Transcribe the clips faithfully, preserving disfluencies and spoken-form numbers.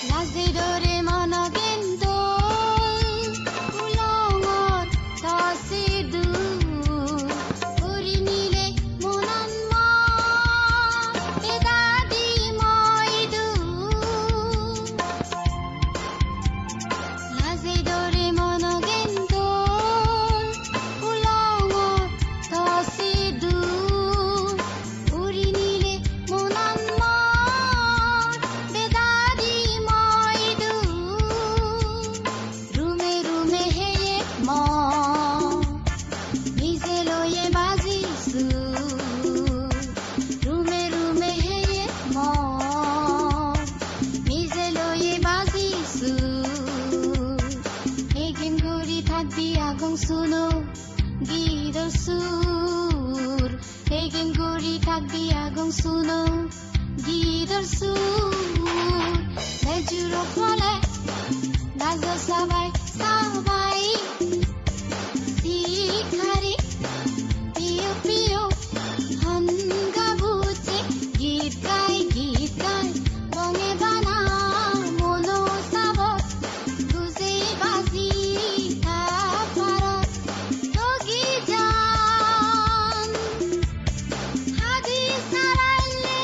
Laje dore mono gento, ulongor to sidu, uri nile monan mo, edadi moidu. Laje dore mono gento, ulongor to sidu, uri nile monan mor, bedadi moidu. Rume rume heye mor, mije loye baji sur. Rume rume heye mor, mije loye baji sur. Egem guri thakbi agong suno, gidor sur. Egem guri thakbi agong suno, gidor sur. Lejuro phole, gajo sabai sabai. Sikhari, piyo piyo, hon gabuche, git gai, git gai. Bonge bana, mono sabot, guje baji ta parot. Togi jan, hadi saraile.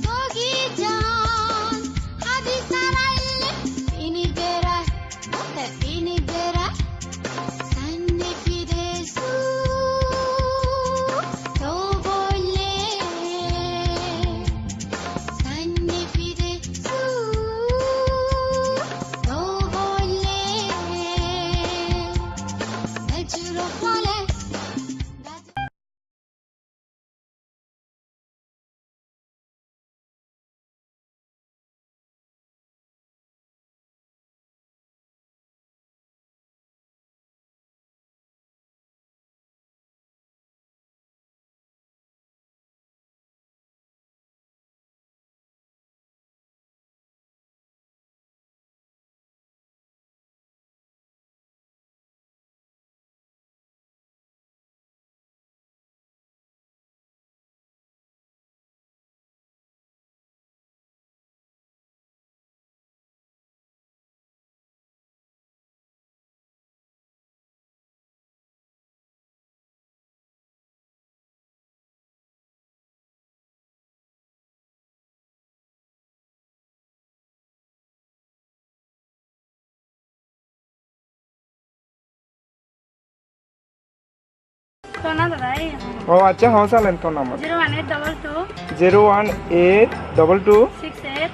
Togi jan, hadi saraile. Ini bera, ote ini bera. Sanne pide su, to bolle. Sanne pide su, to bolle. Lejuro phole. Tona dada, ei. O accha, ho salen tona mot. Zero one eight double two. Zero one eight double two. Six eight.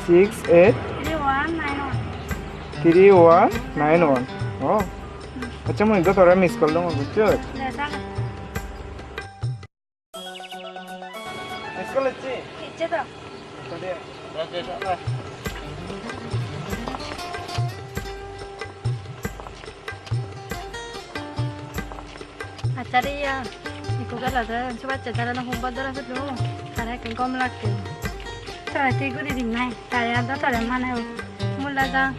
Six eight. Three one nine one. Three one nine one. O. Accha, mui do tore miss call dong, bujcho? De, sale. School ecche? Ecche to. Accha re iya, ikko gelo de, subasse tara no homework dora pelo, tara ekka gom lakke. Tara thik guri din nai, tara do tara mane o, mula da.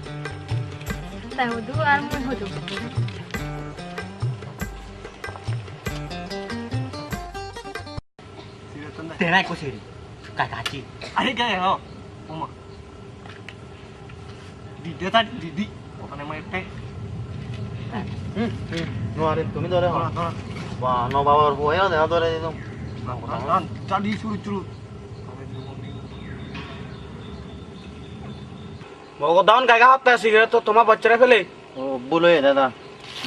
Ta hudu ar mui hudu. Tena ekko seri. Kakachi. Are kya ho? Oma. Didi ta didi. Okhane mai te. Hmm, hmm. Nuarin tumi dore ho. Dora, dora. Ba, no babar boya de dore didum. Na, na, na, jadi suru suru. Mogo daun gaga hatta sigaret to toma bachchare fele. O, bul oye dada.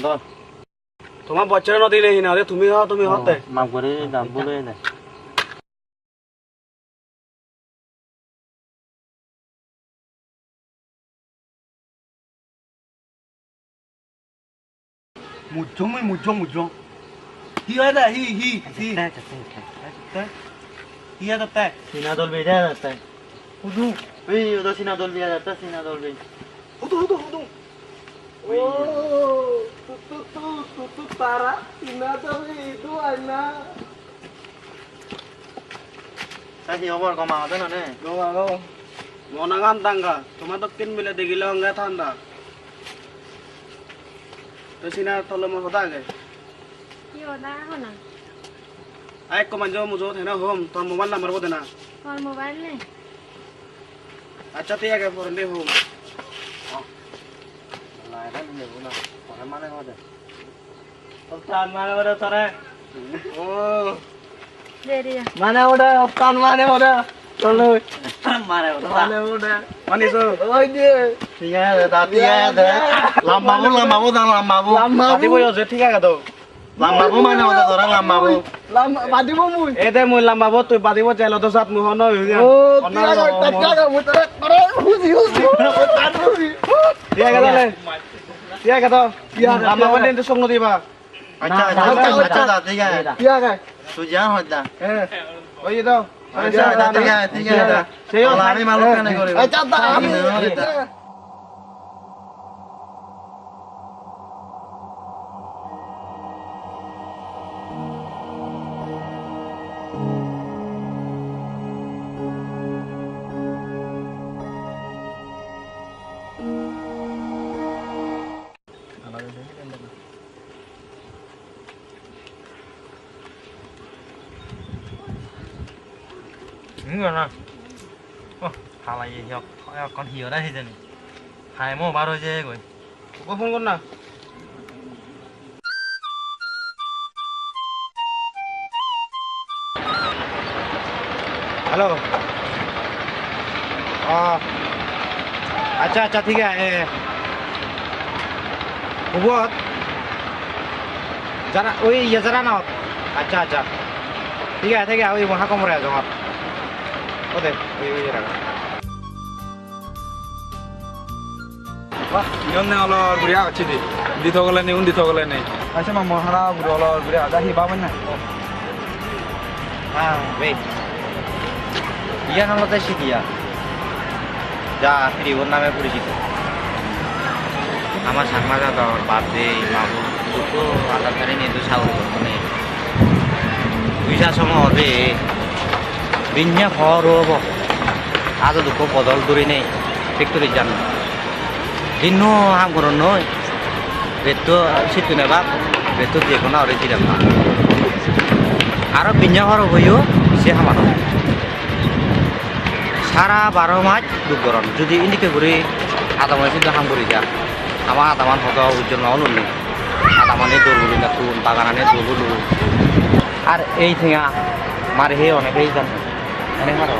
Dor. Toma bachchare no dile hina de tumi ho, tumi hotte. Maf guri da, bul oye de. Mujjong mui, mujjong, mujjong. Hi hoide, hi, hi, hi? Te, te, te, te. Te? Hi hoide te? Sina dolbi de te. Hudu? Ei, odo sina dolbi de te, sina dolbi. Hudu, hudu, hudu. Oh, tutu tu, tutu tara, ina to itu ana. Sa hi hobor, gom agode none? Gom ago. Mo nangan Danga, toma dokken mile degile honge thanda. To sina tole mo hoda age. Hi hoda hona? Ai ekko manjo mujot hena hom, tor mobile number bo dena. Tor mobile nei. Accha, thik age, porendi hom. Lai na, nebo na. Pore mane hoda. Hoptan mane ore tore. Oh. Deriya. Mane ore, hoptan mane ore. Tole. Mane ore. Mane ore. Mani so. Oi de. Thik age, da, thik age, da. Lamba bo, lamba bo, da, lamba bo. Lamba bo. Adi bo yo je, thik age do. Lamba bo mane ore tore, lamba bo. Lamba, badi bo mui. E de mui lamba bo, tui badi bo, jelo do sat mui hono. Oh, thik age, thik age, mui tore, tore, huji, huji. Thik age, tole. Thik age do. Thik age, lamba bo thik age. Len do song no diba. Accha, accha, accha, accha, da, thik age. Thik age. Sujan hoda. Eh, oi do. Accha, accha, thik age, thik age, da. Sei ami malokkani goribo. Accha, da, ami. Enggak na. Oh, hala ye yok, yok kon hiyo na hijeni. Hai mo baro je goi. Ko phone kor na. Hello. Oh. Accha, accha, thik age. Hubot? Jara, oi, iye jara na. Accha, accha. Thik age, thik age, oi, mo hakko more ajongor. Ode, oi, oi, raga. Wah, iyon ne olor guri agacche de. Undi togole nei, undi togole nei. Aise ma mo hara guri olor guri ada hi baben na. Ha, wait. Iyan olode sidiya. Ja, Tribon name porichito. Ama Changma jador bap de, ma bo, dukko adar tari nei, du sagori gorbo nei. Dui sa somo ode, binne hor obo. Ado dukko bodol duri nei, factory jan. Dinno ham goron noi. Betto sittun ebak, betto je kono ore jiram na. Aro binne hor oboyo, se hamano. Sara baro mas duk goron. Judi indike guri adamore sidu ham guri ja. Ama adaman hodo ujjol no olun ni. Adamani dol guri bekkun, baganani dol guri. Ar ei tenga mari he onegei jan. Ene maro.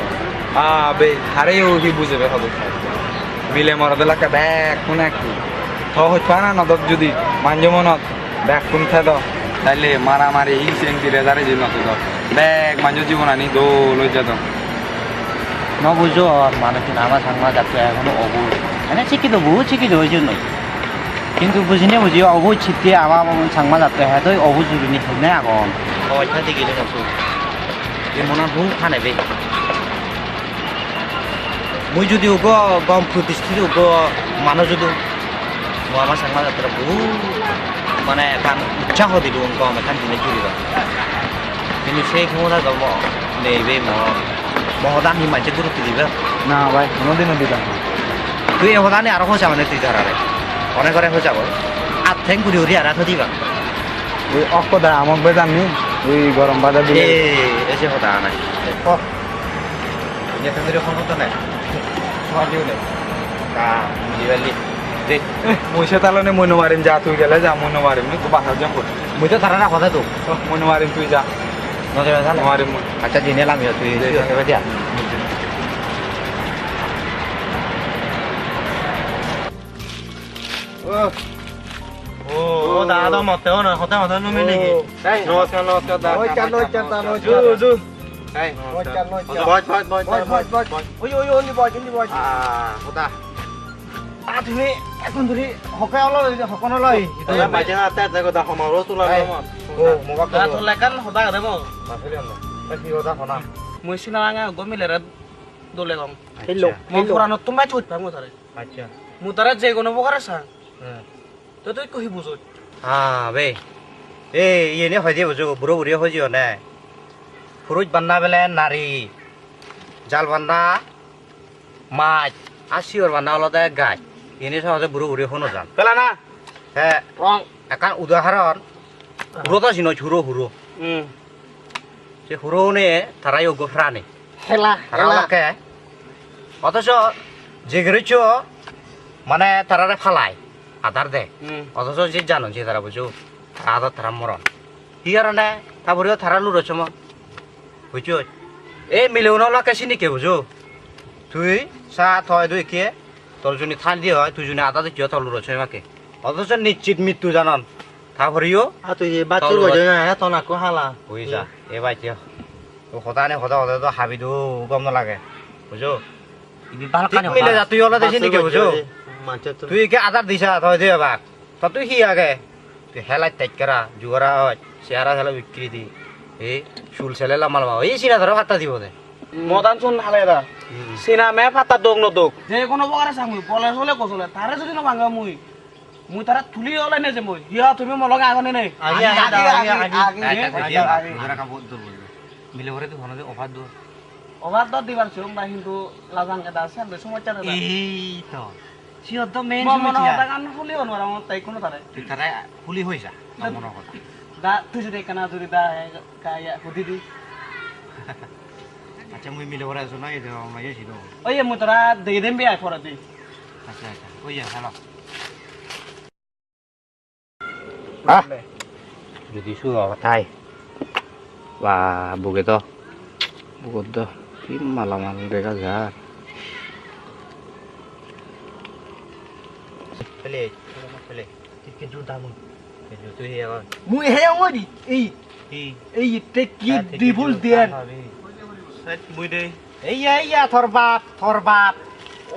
Ah, be, hare o hi bujebe hodo. Mile morot elakke bekkun ekku. To hoj pana nodok judi manjo monot bekkun thedo, taile maramari, hingse hingsi, rezarezi no thedo. Bek manjo jibonani dol oi jadon. No bujo, manuchun ama Changma jatto ehono obuj. Ene sikkito, bohut sikkito oi jeyonnoi. Hintu bujine buji obuj sitte ama Changma jatto hedoi obuj gurinei henne agon. Oi, ta digile mosu. Ei monan hub hane be. Mui judi ugo gom protistito ugo manuj udo, mui ama Changma jatore bohut mane ekkan utsaho dilung, gom ekkan jinis guribar. Hintu sei khomota do mo nei be mo, mo hodan hi manche gurutto dibe? Na bhai, hono dino dibak na. Tui ei hodani aro hoja mane tui tarare. Onek gore hoja gor. At theng guri guri aro thoi dibak. Ui okko da amok bejan ni, ui gorom bade bile. Ei, ei je hoda anai. Oh. Iye family phone hoto nai. Phone diu nai. Ka, di bali. De. Eh, mui se talone mui no marim, ja tui gele ja, mui no marim, mui to basa jam kor. Mui to tarara hoda to. Oh, mui no marim, tui ja. No de basa. No marim mui. Accha, jine lam yo tui. De, de. Dia. Oh. Oh, da, da, motte, oh, no, hoda, hoda, no mili ki? Oh. Hey, namaskar, namaskar, da. Namaskar, namaskar, da, namaskar. Ju, ju. Hey, namaskar. Namaskar, namaskar. Boj, boj, boj, boj, boj, boj, boj. Oi, oi, oi, undi boj, undi boj. Ah, hoda. Ah, tumi, ekdom tumi, hokke olo, hokke olo. Hoda, baje na, te, te, hoda, homa, ro, tula, eh, homa. Oh, mo bak. Da, to lekan hoda age mo. Na, fili hoda hona. Mui sina anga, go mile re, dole gong. Hello. Mo hello. Puranottun bej hoj pang mo tare. Accha. Mui tare je kono bokare sang. Hmm. Tui ikko hi bujoj? Ha, be. Ei, iyeni hoide bujo, buro buri hoji one. Puruj banna bele nari. Jal banna maj. Ar siyor banna olode gaj. Iyeni so hoide buro buri hono jan. Pela na? He. Wrong. Ekkan udaharon. Huro to sinoj, huro, huro. Hmm. Se huro une tara yoggo prani. Hela, tara hela. Olakke. Othoso je gerecho mane tarare palai, adar de. Hmm. Othoso je janon je tara bujo, tara adar tara moron. Hi karone? Ta poriyo tara luro somo. Bujoj? Ei mile uno olakke sinikke bujo. Tui sa thoi dui ikke, tor juni than di oi, tui juni adar dicche tor luro somo makke. Othoso nischit mittu janon. Ta poriyo. A tui ye bachur gojjo na, he ton akko hala. Oi sa, e bacche. O hoda ne hoda hoda to habi do gom no lage. Bujo? Ibe balokkani hoda. Thik mile ja tui olode sini ke bujo? Tui ke adar disa thoi de bak. To tui hi age? Tui helai tek kara, jugara oi, sehara sele bikkiri di. E, sul sele lamba lamba. Ei sina doro patta dibo de. Modan sun hale da. Hmm. Sina me patta dok no dok. Je kono bogare sangui, bole sole gosole, tare jodi no banga mui. Mui tara tuli ole neje mui. Hiya, tumi mo loge agon ne? Agi, agi, agi, agi, agi, agi, agi, agi, agi, agi, agi. Agi. Mile pore tui hono de offer do. Offer do dibar siyong da, hintu lajang eda, se ande somossa de da. Ei to. Siyot do main somossa. Mo mono hoda gan huli on wara mo tai kono tare. Tui tare huli hoi ja, ta mono hoda. Da, tui jodi ekkana jodi da, he, ka ya, hudi di. Accha, mui mile pore aso na, ede, ma ye sino. Oye, mui tara dege dem be ai pore di. Accha, accha. Oye, hello. Ah, judi su obo tai. Ba, buge do. Bugot do. Hi malamal dega jar. Pele, pele. Tikke juda mui. Tikke juda hi agon? Mui he ongori. Ei. Hi? Ei, te ki dibul diyan? Sat mui de. Eiya, eiya, tor bap, tor bap.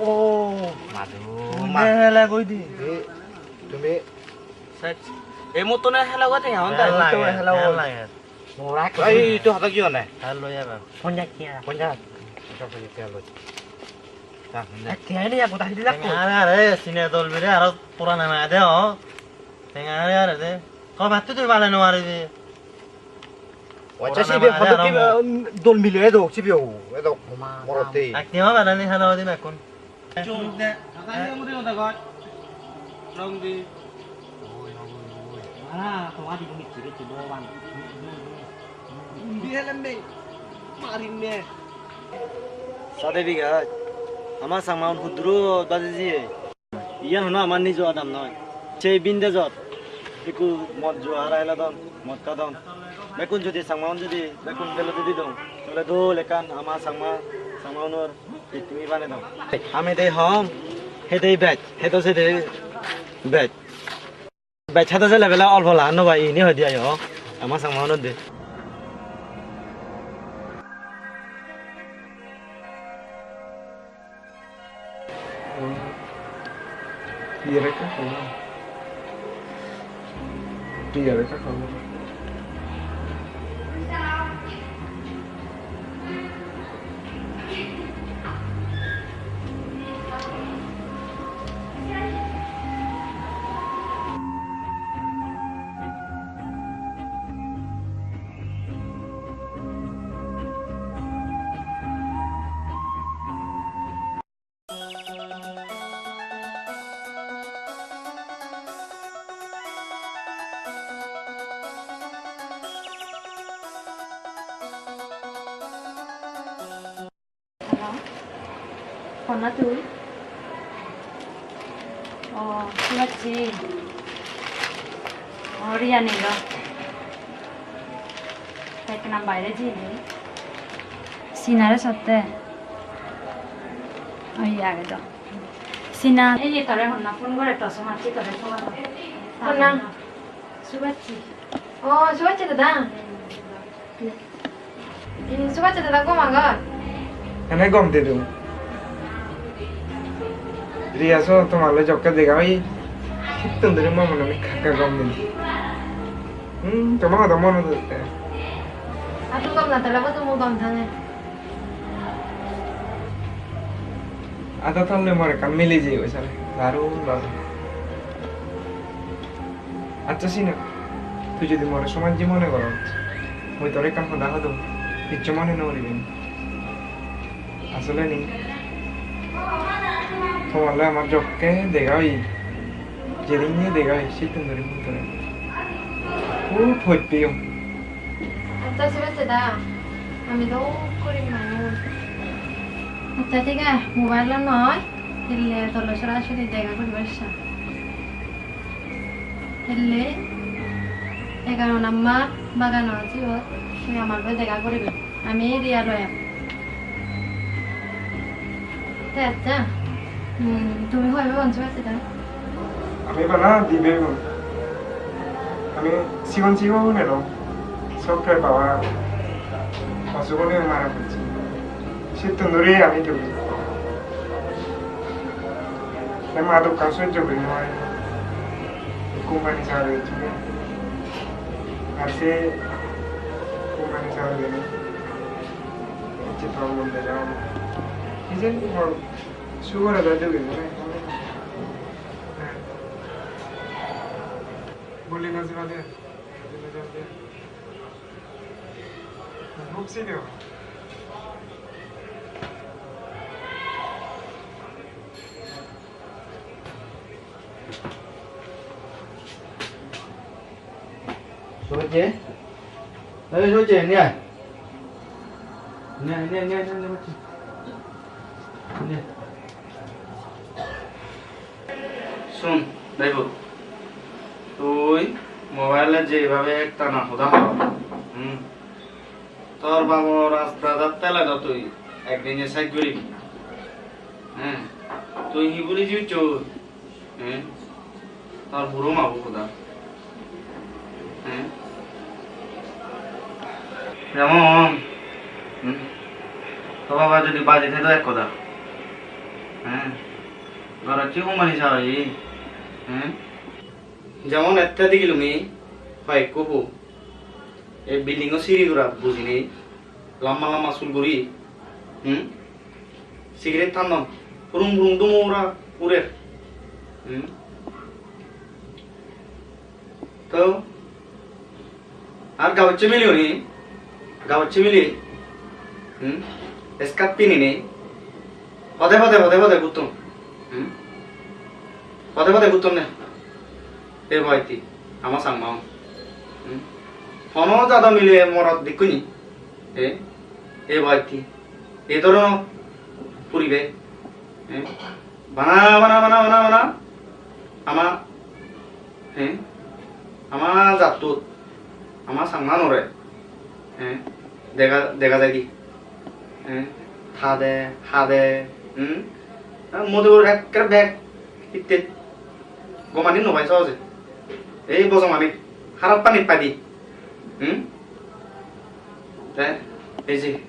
O. Madu, mui ma. Ne hela goi di. Ei, tumi. Sat. Ei motto ne hela goi de, hon da? Hela goi, hela goi. Mora. Ei, to hadak jone. Halo ya ba. Ponjak tiya. Ponjak. Ponjak tiya lo. Ta, ponjak. Tiya ni ya, goda hidi lakko. Are, are, sine dol bire, aro purana na de, o. Tenga are are de. Ko bhat tu tui bale no are de. Acha, sibe hodo ki, um, dol mile edo, sibe o, edo. Morotte. Ak tema bana ni hana odi mekkun. Chuk de. Rong di. Mara, to adi ko michi ke chibo ban. Undi helem be. Marin me. Sade biga. Ama sama un hudro dadi jiye. Iyan hono amar nijo adam noi. Sei bindejot ekku mod jua hara helodon, mod hadon. Bekkun jodi Changmaun jodi bekkun belodi didong, tole dol ekkan ama Changma, Changmaunor pittimi banedon. Ami dei hom, he dei bej, he do se dei bej. Bej hada se level-e olpo lagan no pai, ini hoi di ayo. Ama Changmaunor de. Iyot ekka hobor. Iyot ekka hobor. Hello? Honna tui? Oh, tui hocchi? Oh, Riya nilo. Ekkan baire jiyeni. Sinare sotte? Oh, iya age do. Sina, ei tore honna phone gore to, somachi tore phone gore. Honna? Subachi. Oh, Subachi dada? Hmm. Ih, Subachi dada gom agon? Ene gom de dun. Riya so tomar loi jokke dega oi, sittun dhuri mo mone ekka ekka gom de. Hmm, toma hoda mone hotte. Atu gom na thale bo tumu gom thange. Ata thale mor ekkan mili jeyegoi sale. Darun, darun. Accha Sinu, tui jodi more somajje mone goros, mui tore ekkan hoda hodong, hissu mone no goribe. Asole ni, tomar loi amar jokke dega oye, jedinne dega oye, sittun duri mui tore hub hoj peyong. Accha, sibe se da, ami do hub gorib manuj. Accha, thik age, mobile-ot noi, hille tole sorasori dega guribar sa. Hille egaro number bagano siyot, tui amar loi dega guribe. Ami area loi am. Te accha, hmm, tumi hoi bhei bon sibatte da? Ami bana di bhei bon. Ami sigon sigon elong. Sokke baba osugune mara pocche. Sittun duri ami duri. Te ma dokkan sojjo guri no pari. Company sagori gocche. Ar se company sagori guri ecche tor mon de jabo. Hijeni mor sugar ada dugin na. Boli na jiba de. Hop sini. Sojje? Ei, Sojje, ni ai. Ni ai, ni ai, ni ai, ni ai, ni ai, Sojje. Ni ai. Sun, bhaibo, tui mobile-e jebhabe ektana hoda hor, hmm, tor babo rasta jatte laido tui ekdin je sej guribi. He, tui hi buli jibichchoi? He, tor buro mabo hoda. He? Jemon, hmm, to baba jodi baji thedo ek hoda. He? Gorot se umani sa oye. He? Jemon ette digilungi hoi ekko po. Ei building-o siri gora bujinei, lamba lamba sul guri, hmm? Cigarette tandon, purum purum dumo ura urer. Hmm? To, ar gabujje mile oni, gabujje mile, hmm? Skirt pininei, pode pode, pode pode gutton. Hmm? Pode pode gutton ne. Ei bhai ti, ama Changma un. Hmm? Hono jado mile morot dekkoni. Eh? Ei bhai ti. Ei dhoronor puribesh. Eh? Bana, bana, bana, bana, bana. Ama, eh? Ama jattut, ama Changma unore, eh? Dega, dega jai de. Eh? Thade, hade, hmm? Eh, mode bor ekkere bek hitte. Gom pani no pai sohoje. Ei bojong pani, harap pani pai de. Hmm? Te, ei je.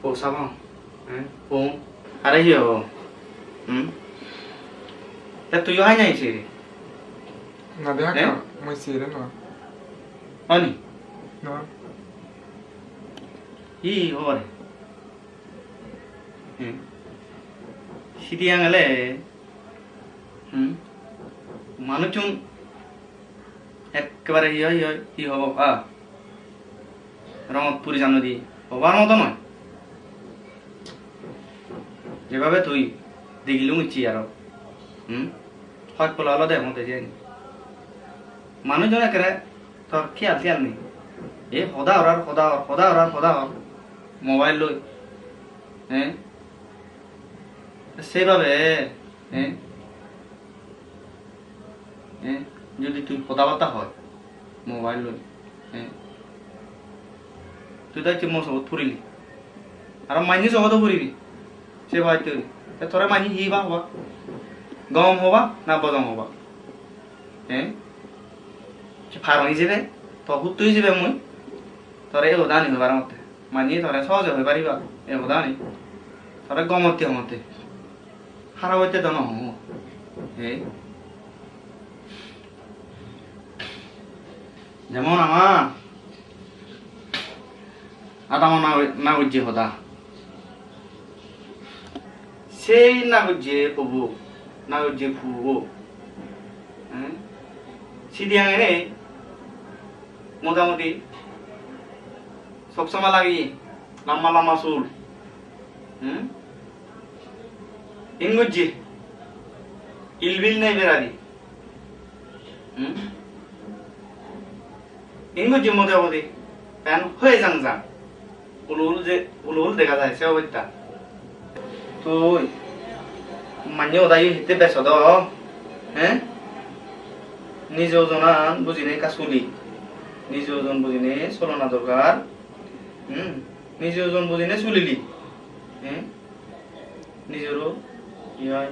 O sabang. Hmm? O. Are hi hobo? Hmm? Te tuiyo hai nai siri? Na de. Eh? Hakka, mui siri no. Ani? No. Hi hobo re? Hmm. Sidi angele, hmm, manuchun ekkebare hi hoi, hi hoi, hi hobo, ah, rongot puri jano di, hobar moto noi. Jebabe tui degilung icche aro, hmm, hoj pola olode mode jeni. Manuchun ekkere tor khiyal tiyal nei. E hoda horar, hoda hor, hoda horar, hoda hor. Mobile loi. Eh? Sebabe, eh? Eh? Jodi tui hoda bata hoi, mobile loi, eh? Tui do ecche mo sogot purili. Aro manye sogot o puribi. Se bhai tui. Te tore manye hi ba hoba? Gom hoba, na bojong hoba? Eh? Se parong ijebe, to hutto ijebe mui tore e hodani hoi parongotte. Manye tore sohoje hoi pariba e hodani. Tore gomotte hongotte. Harap otte do no hongo. Eh? Jemon ama adamo na, na ujje hoda. Sei nagujje pobo, nagujje pubo, eh? Sidi angene motamuti sob sama lagi lamba lamba sul. Hmm? Ingujji ilbil nei beradi. Hmm? Ingujji motamuti pen hoye jang jang. Ulul je, ulul dega jai se obosta. Tui manye hodayo hitte besodo, he? Nije ojonan bujine ekka suli. Nije ojon bujine solona dorkar. Hmm? Nije ojon bujine sulili. He? Nijoro, iyai.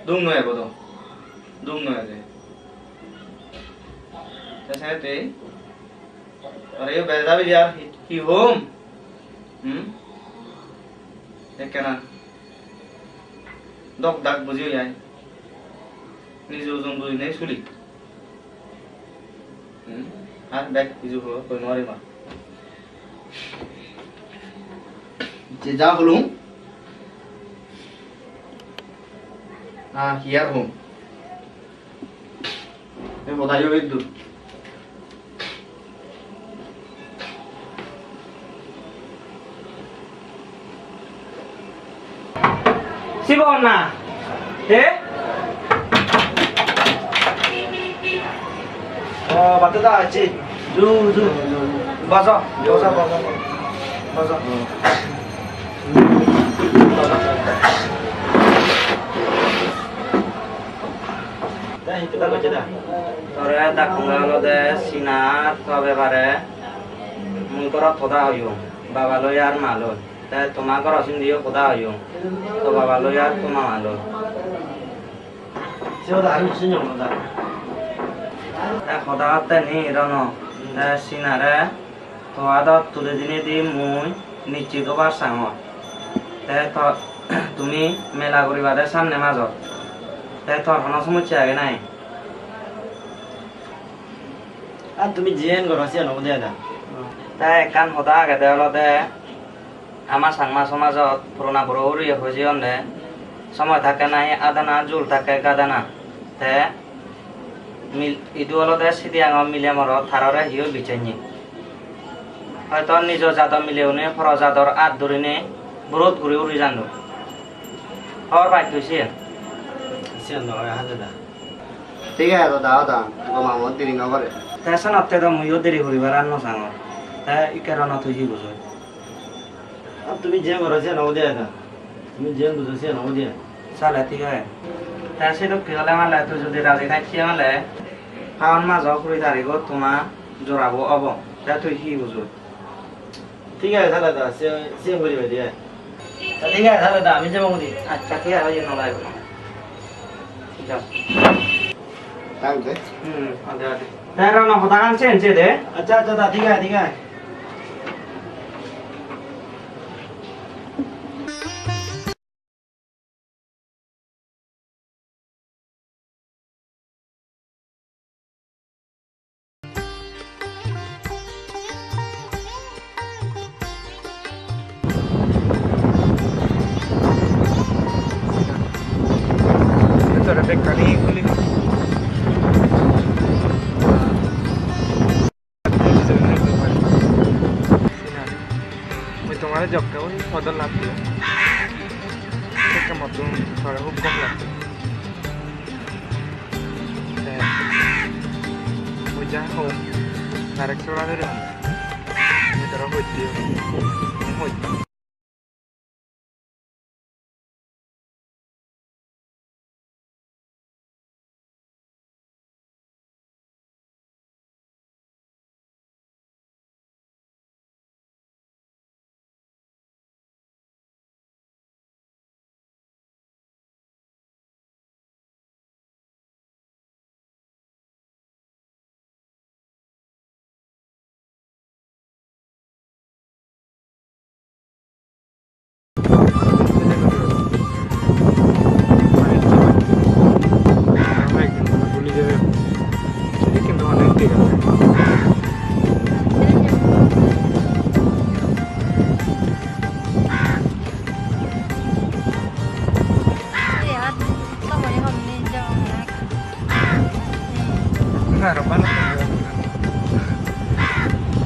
Duk noi ebo do. Duk noi ebo. Te senotte Are yo bel dabi ar hi, hi hom? Hmm? Ekkena dok dak buji oi ai. Nije ojon bujinei suli. Hmm? Ar bek hiju ho, hoi nw parim ar. Je ja holung. Ah, hi ar hom? Ei hoda yo iddur. Sibon na? He? O, batu da achi. Ju, ju. Boso, boso, boso. Boso. Tore dakkunge olode Sinar to bebare mui gorot hoda hoyong, baba loi ar ma loi. Te toma goro sindiyo hoda hoyong, to baba loi ar to mama loi. Se hoda ami sinong hoda. Te hoda hotte ni Rono, te Sinare to adot tuli dinedi mui nischit obar sangor. Te to, tumi mela guribade samne majot. Te tor hono somossya age nahi? Ar tumi jiyen goro siyen obode ada. Te ekkan hoda agede olode, ama Changma somajot purona buro guriye hoi jeyonde, somoi thakke nahi adana, jul thakke gadana. Te mil-, idu olode Sidiyango mile morot tarore hiyo bichennye. Hoito nijo jador mileune poro jador at durinei burot guri uri jandon. Hobor paj tui siyen? Siyen do oi hajeda. Thik age, to da, da, gom amot deri no gore. Te senotte do muiyo deri guribar ar no sangor. Te ikke Rono tui hi bujoi? Ar tumi je goro siyan obode ai da. Tumi je bujo siyan obode ai. Sale thik age. Te sedokke ole male tui jodi raji thacche male, Saon majo kuri tarigot toma jorabo obo. Te tui hi bujoi? Thik age, sale da, se, se guribe de ai. Thik age, sale da, ami jebong de. Accha, thik age, oye no laibo. Thik age. Thang de. Hmm, ade, ade. Te Rono hodagan sen se de. Accha, accha, da, thik age, thik age. Tore bekkani guli. Mui tomare jokke oi podot lab diyo. Sekke mottun tore hub gom lagbe. Te mui ja hom, direct sora dori hom. Mui tore hoi diyo. Hoi.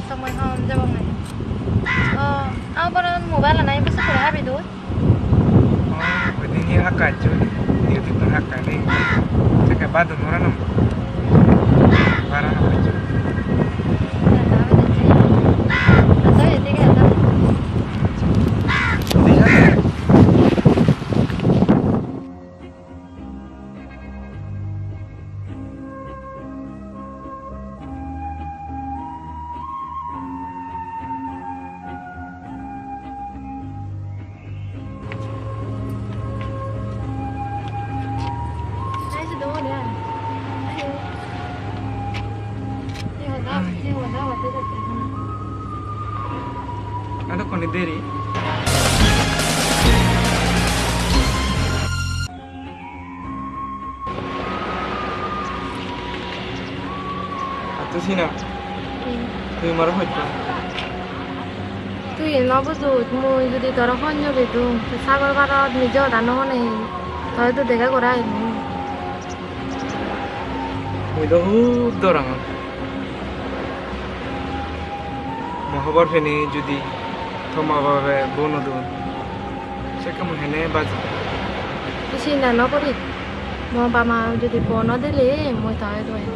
Somoy hom jabonge. O, aa, boron mobile ana ibe sukure habi dun. O, udin hi hakka acchu, duty tun hakka nei. Sekke badun ora no. Bara hakka acchu. Edokkani deri. Attu Sina, hmm, tui more hojpa? Tui no bujoj, mui judi tore honyo bedung, te sagor parot nije hoda no honei, tore do dega gora ailung. Mui do hub dorangor. Mo hobor pene judi to ma babe bo no don, sekke mui hene bajim? Tui sinta no gori. Mo ba ma judi bo no dile, mui tore doi.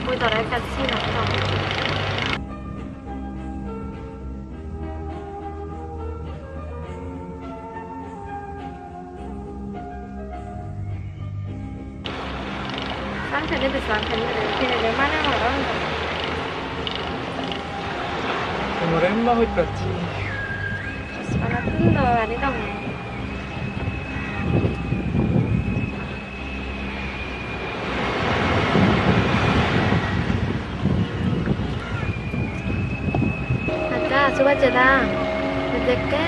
Mui tore ekka sinta. Sang kene de, sang kene de, kene de mane moro. Tumore emma hoj pacchi. Chosma tun do ani dong. Accha, subache da. Jekke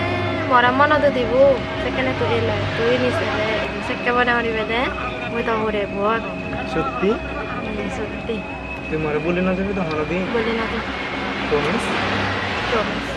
more monot udibo, sekkene tui ele, tui ni sele, sekke mone goribe de, mui to hure bo agong. Sotti? Hmm, sotti. Tui more buli no dibe to honodin? Buli no dim. Promise? Promise.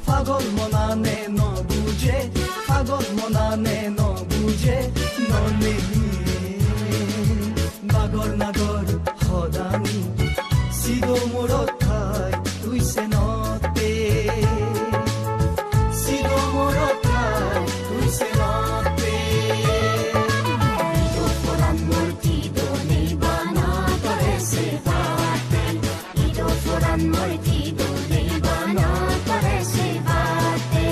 Pagol monane no buje, pagol monane no buje, no nehi. Bagor nagor hodani, sido morot thai tui senotte. Sido morot thai tui senotte. Ido poran murti do nei bana tore se bate. Ido poran murti do nei bana tore se bate.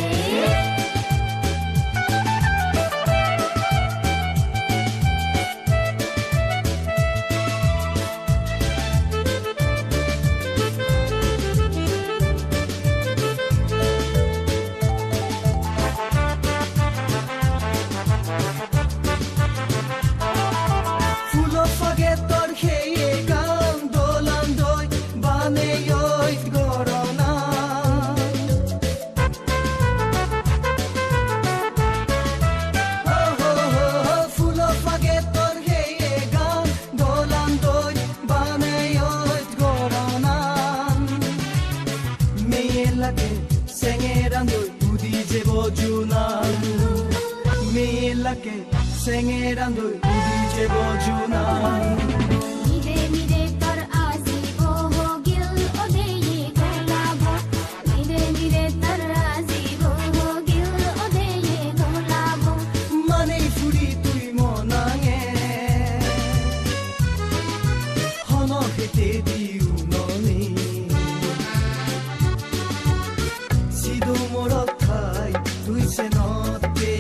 Fulo pagetor heye gan dolan doi baneyoi gorona. Ho, ho, ho, ho, fulo pagetor heye gan dolan doi baneyoi gorona. Meye lake sengeran doi udi jebo juna. Meye lake sengeran doi udi jebo juna. Mide mide tor ajibo hogil odeye golabo. Mide mide tor ajibo hogil odeye golabo. Mane puri tui monange. Hono hete diu noni. Sido morot thai tui senotte.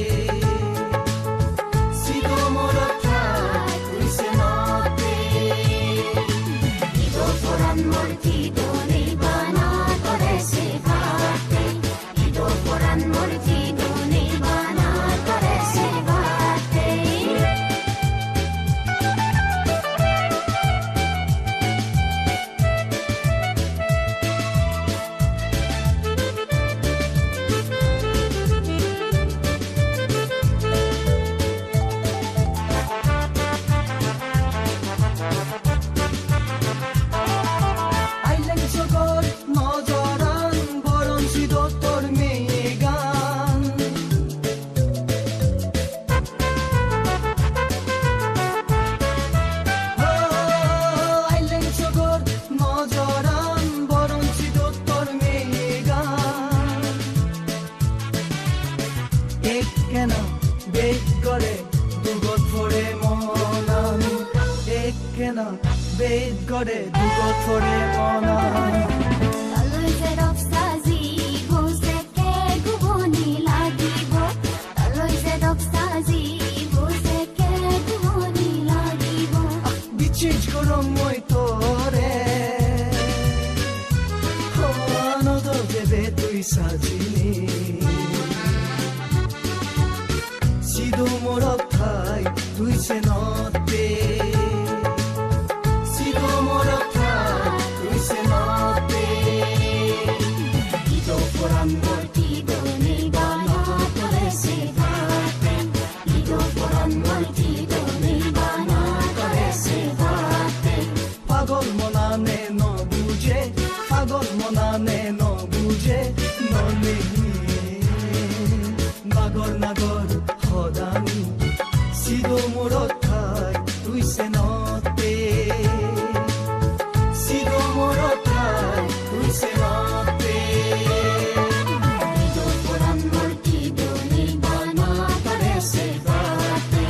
Sido morot thai tui senotte. Aileng sogor nojoran boron sidot tor meyegan. Ho, aileng sogor nojoran boron sidot tor meyegan. Ekkena bej gore dugot pore monan. Ekkena bej gore dugot pore monan. Toloi je dok sajibo sekke guboni lagibo. Toloi je dok sajibo sekke guboni lagibo. Bichej gorong mui tore, hono do jebe tui sajini. Sidu morot thai tui senotte, sidu morot thai tui senotte. Ido poran mor tido nei bana tore se bate. Ido poran mor tido nei bana tore se bate. Pagol monane no buje, pagol monane no buje, no nehi. Nagor nagor hodani, sidu morot thai tui senotte, sidu morot thai tui senotte. Ido poran mor tido nei bana tore se bate.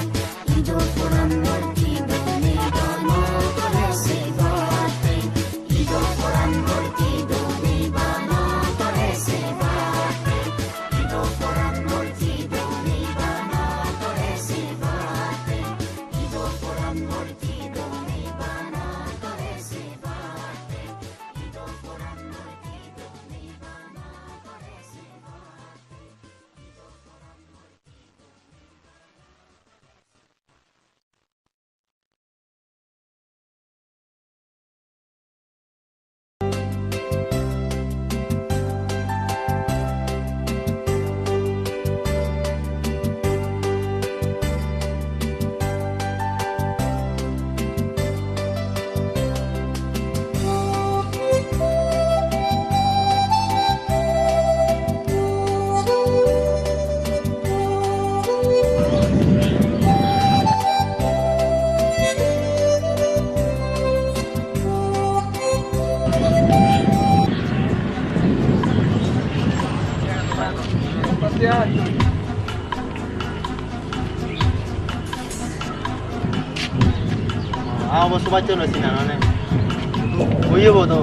Ah, obo subatte no sinanone. Oye bo to.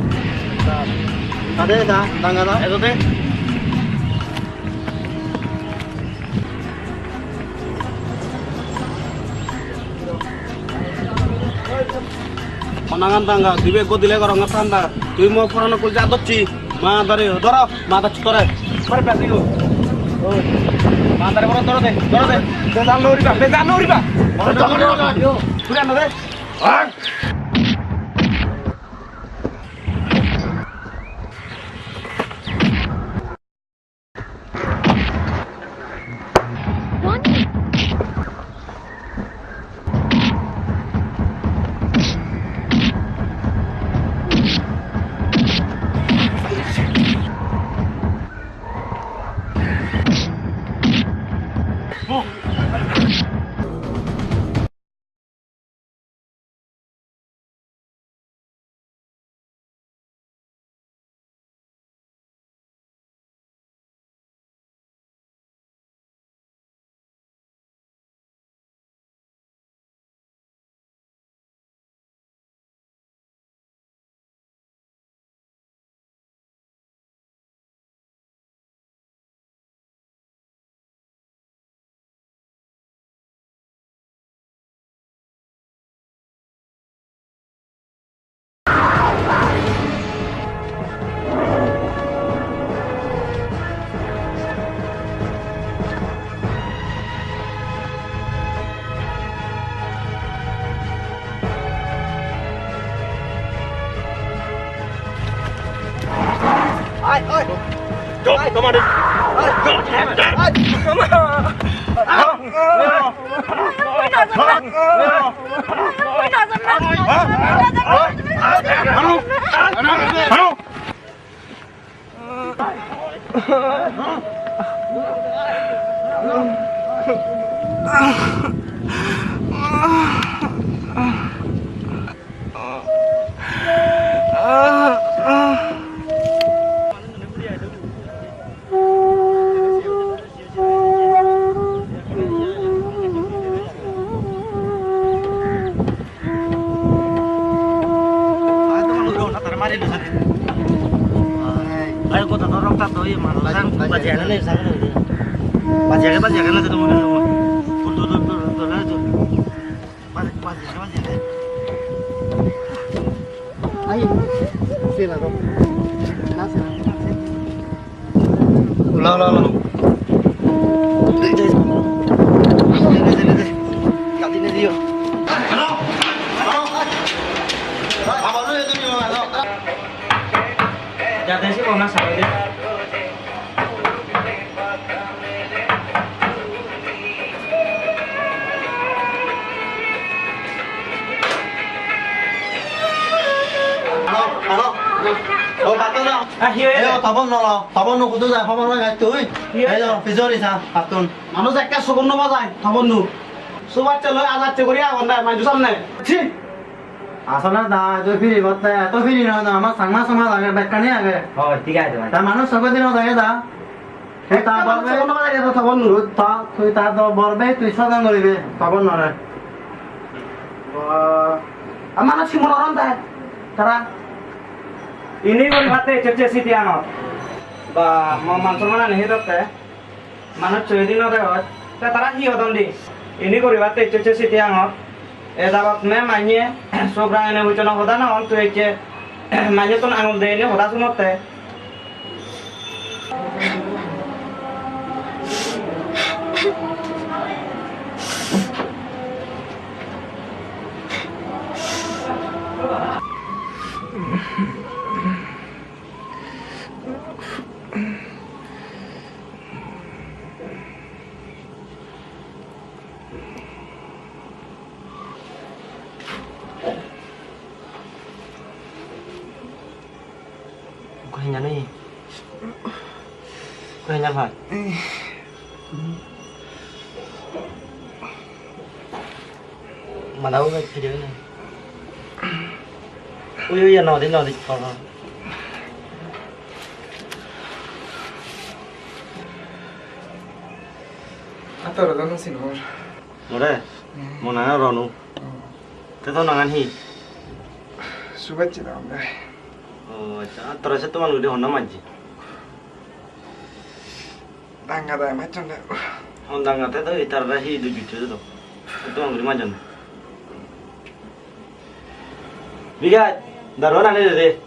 Ade da, danga da. Edo de. Onangan danga, dibe godile gorong tanda. Tui mo purano kulja docchi. Ma dare, doro, ma docchi tore. Pare pesi go. Ma dare boro doro de, doro de. Bezar no uriba, bezar no uriba. Boro doro de. Pura no de. Ai, sila dong. Na, sila. Ulo, ulo, ulo. Dei, dei. Dei, dei, dei, dei. Gadi nei diyo. Jate si bona sare de. Ano, ano. O, pato na. Ah, hi hoye? Ei, o, tobon no lo. Tobon no kudu jai, hobor no jai tui. Hi hoye? Ei, o, pijori sa, patun. Manuj ekka sugun no bajai, tobon no. Subatte loi ajacche guri agon dai, manju samne. Chi. Asole da, eto free botte, eto free noi da, ama Changma somaj age, bekkani age. Hoi, thik age, bhai. Ta manuj soge dino dage da. Tui ta ekta manuj borbe, soge no dage da, tobon no. Tui ta, tui ta do borbe, tui soge guribe, tobon nore. Ba, ama na simon oron da, tara. Ini guri batte ecche ecche siti anot. Ba, mo man somman ani hedotte. Manuj soyedi no degoj, te tara hi hodon di? Ini guribatte ecche ecche siti angot. E jabot me manye sok rangene hucchono hoda no hon, tui ecche manyettun angul deyene hoda sunotte. Ko henyan oye? Ko henyan pai? Mada ulo pide na. Ui, ui, no di, no di, no, no. Ator do no sinor. More? Hmm. Mo nangan Ronu. Hmm. Te to nangan hi? Subhachchita onde. O, accha. Tore se toman guri honna majji? Danga dai majjonde. Hon danga te do itar da hi du jutto do. Toman guri majjonde. Bigat, daru ani de de.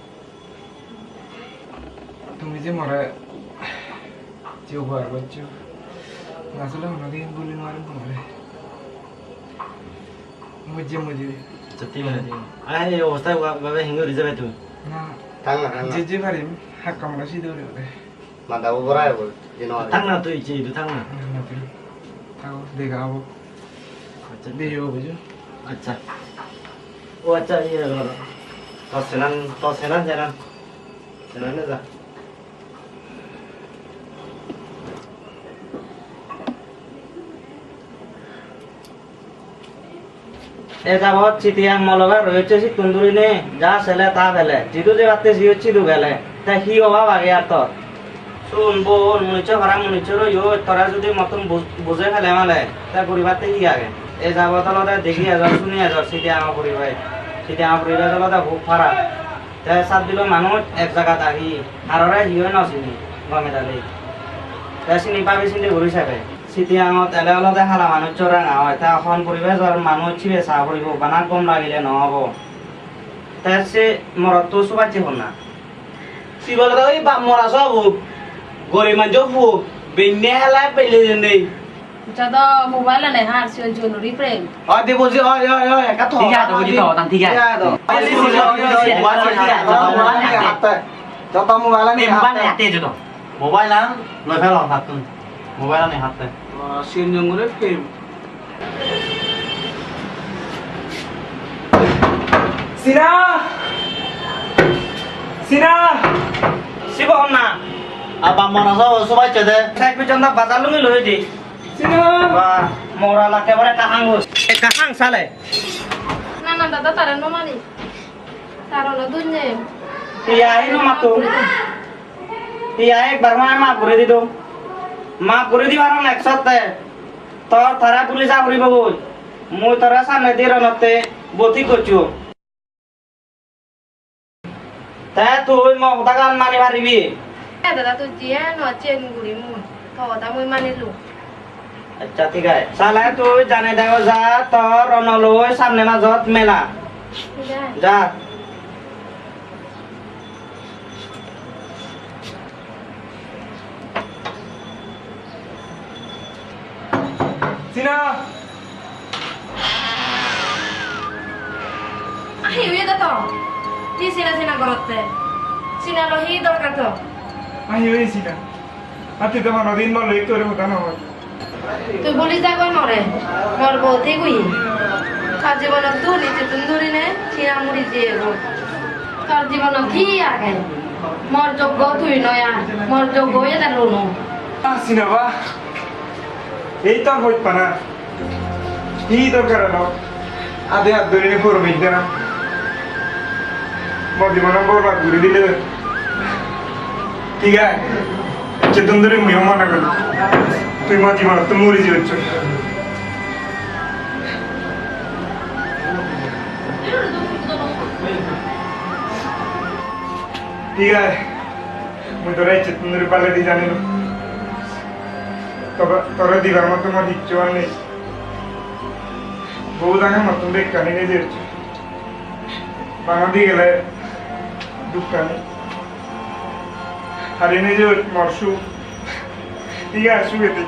Tumi je more je upokar goccho, asole honodin bhuli nw parim tomare. Mujje mujje. Sotti mane. Ai, ei obostha bhabe hingo uri jabe tumi? Na. Thang na, thang na. Je je parim, hakka mora side uri uri. Mada bo bora ebo, je no. Thang na tui, je idu thang na. Na, na tui. Thago, dega obo. Accha. Dega obo, bujo? Accha. O accha, iye goro. To senan, to senan, senan. Senan ne ja. E jabot Sitiyang molobar royocche sittun durine ja sele ta pele, jidu jebatte jiyot sidu gele, te hi obab age ar tor? Sun bon, munisso para munisso royot, tore judi mottun bu-, buje pele male, te guribatte hi age? E jabot olode degi ejor, suni ejor, Sitiyango poribe-, Sitiyango poribesh olode hub harap. Te sat dilo manuj ek jagat ahi, harore hi hoi no sini, gome dale. Te sini babi sindi guri sebe. Sitiyangot ele olode hala manuccho ranga oi, te hon poribesh or manuj sibe sa poribo, bana gom lagile no obo. Te se morotto subacche honna? Sibe olode oi bap mora sobo, gorib manjo puo, benne hele pele jende. Jodo mobile ane har sigon sigon guri prem. Oi, de buji, oi, oi, oi, ekka to. Thik age, buji to, tan thik age. Thik age to. Oi, thik age, thik age. Joto mobile ani. Ei mobile hatte. Ani hatte joto. Mobile an loi phelong hattun. Mobile ani hatte. Oh, sinjong guri phim. Sina! Sina! Sibo honna? Abba mona so, so bacche de. Sek bichon da bazar lungi loi di. Sina! Ba, mora lage bare ekka hang. Ekka hang sale. Na, na, dada, tare no mani. Taro no dunne. Iya, ino matu. Iya, ekbar ma maf guri dido. Maf guri dibar hon ek sotte. Tor tara puri ja puribo goi. Mui tore samne di ronotte boti goccho. Te tui mo hodagan mani paribi? Eh, dada, tui jiyen hocchen guri mui. To hoda mui manilung. Accha, thik age. Sale tui jane dego ja, tor onoloi samne majot mela. Thik age. Ja. Sina! Ahi, uye da to. Hi sina sina gorotte? Sina lo hi dorkar to? Ahi, uye sina. Ati to hono din mor loi ekku guri hoda no hoi. Tui buli jagoi more, mor bou thik oye. Tar jibonot duni jittun durinei sina muri jiyegoi. Tar jibonot hi age? Mor joggo tui noi ar, mor joggo oyede Ronu. Ah, Sinaba, ei tor hojpana. Hi dorkar elo? Ade at dori ne puro bidda na. Mo jibonan borbad guri dile. Thik age? Ecche tun dori muiyo mone gori. Tui mo jibonottun muri jiyoccho. Thik age? Mui tore ecche tun dori baledi janilung. Tobe tore dibar mottun mor hicchu ar nei. Bou dage mottun bekkani neje hocche. Bangodi gele dukkani. Hari neje hocche mor suk. Thik age, sugedi.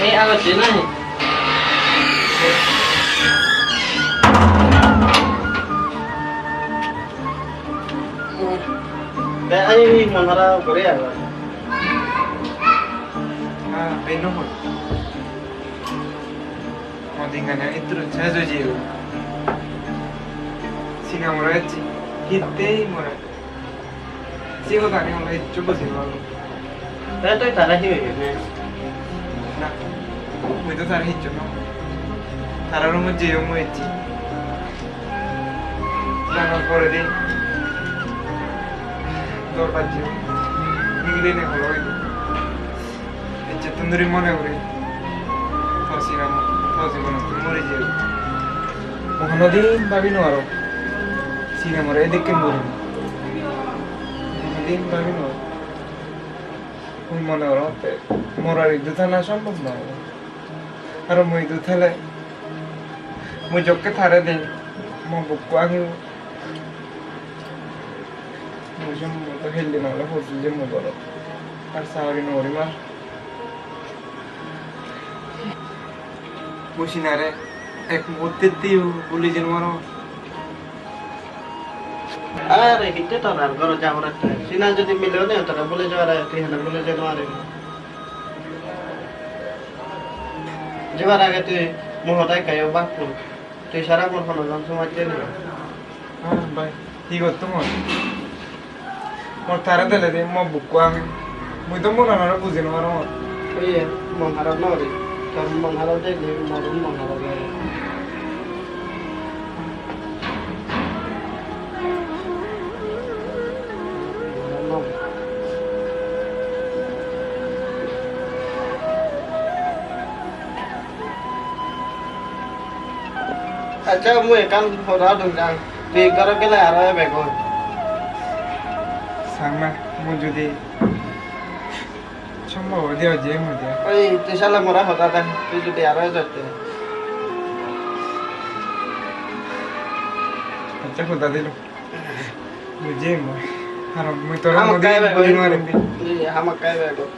Ei, agocche nahi? Te ani hi mon hara guri agon? Ah, beno hoi. Mo dingane itturu ses oi jeyegoi. Sina mora ecche, hittei mora. Se hodani ole hissu buji no parong. Te tui tare hi hoibe ne? Na, mui do tare hissu no hong. Tara roomot jeyong mui ecche. Janor poredi dor bajje. Nigili ne holo hoido. Ecchettun duri mone guri, to sinema, to jibonottun muri jeyegoi. Mui honodin babi nw parong, sinemare edokken gurinei. Honodin babi nw parong. Mui mone gorongotte, mor ar idu thana sombhob nw obo. Aro mui idu thele, mui jokke tare dei, mo bukko angibo. Mui somboboto helle nole pojje je mui gorot. Ar sagori nw gorim ar. Mui sinare ek muhurtteyo bhuli jei nw parong. Are hitte ton ar gorot ja pore te. Sina jodi mile one tore bhuli jei pare, tui hene bhuli jei nw paribi? Jebar age tui mui hoda ekka yo bhab pun. Tui sara mor hono jon somajje nei. Ah, bhai, hi gottum mui? Mor tare dele de, mo bukko angi. Mui do monanore buji nw parongor. Oye, mon harap nw gori. Tor mon harap dele, mor mon harap obo. Accha, mui ekkan hoda hodung jang. Tui ghorot gele aro ebegoi. Changma, mui jodi sombhob oi de, oi jeyem de. Oi, tui sale more hoda de. Tui jodi aro ejotte. Accha, hoda dilung. Bujiyem mui. Aro mui tore hamakkai hodi ebegoi. Bujei parim de. Ji, hamakkai ebegoi.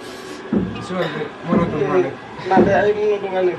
Suon de, mono duk male. Na de, ai mono duk male.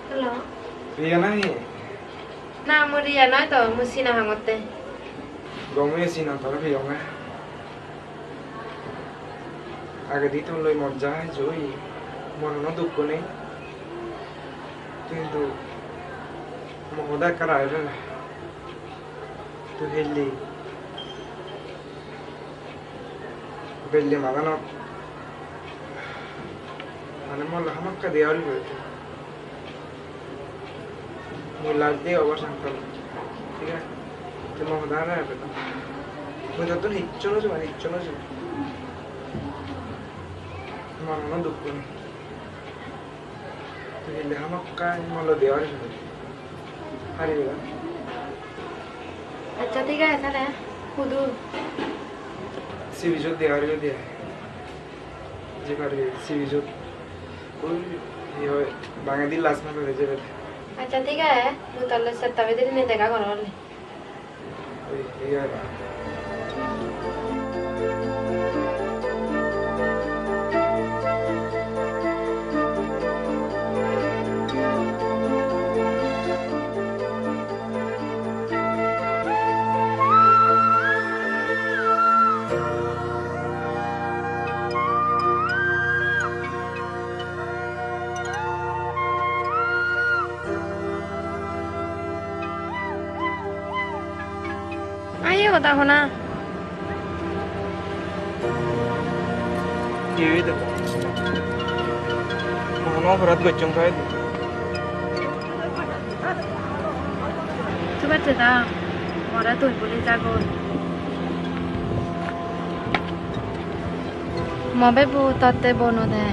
Hello. Riya nahi? Na, mui Riya noi to, mui Sina hongotte. Gome Sina, tore piyonge. Agedi tun loi mojja hejoi, monono dukko nei. Hintu mo hoda ekka ragei pele. Tui helli. Belle maganot. Mane mole hamakkai diya uri goi. Mui last day obo sangkar. Thik age? Tui mo hoda hara ebe to. Mui tottun hissu no sumar, hissu no sumar. Monono dukko nei. Tui hille hamakkai molo de ori sori. Hari bela. Accha, thik age, sale. Hudu? Sibijot de ori de. Je pari sibijot. Oi, hi hoi, bangedi last mane je bela. Accha, thik age. Mui tole setta bidire dega goror. Ayo, hoda hona. Ki hoide? Hono oporad gocchong to hoide? Tubette da, more tui buli jagor. Mo bebo totte bono de.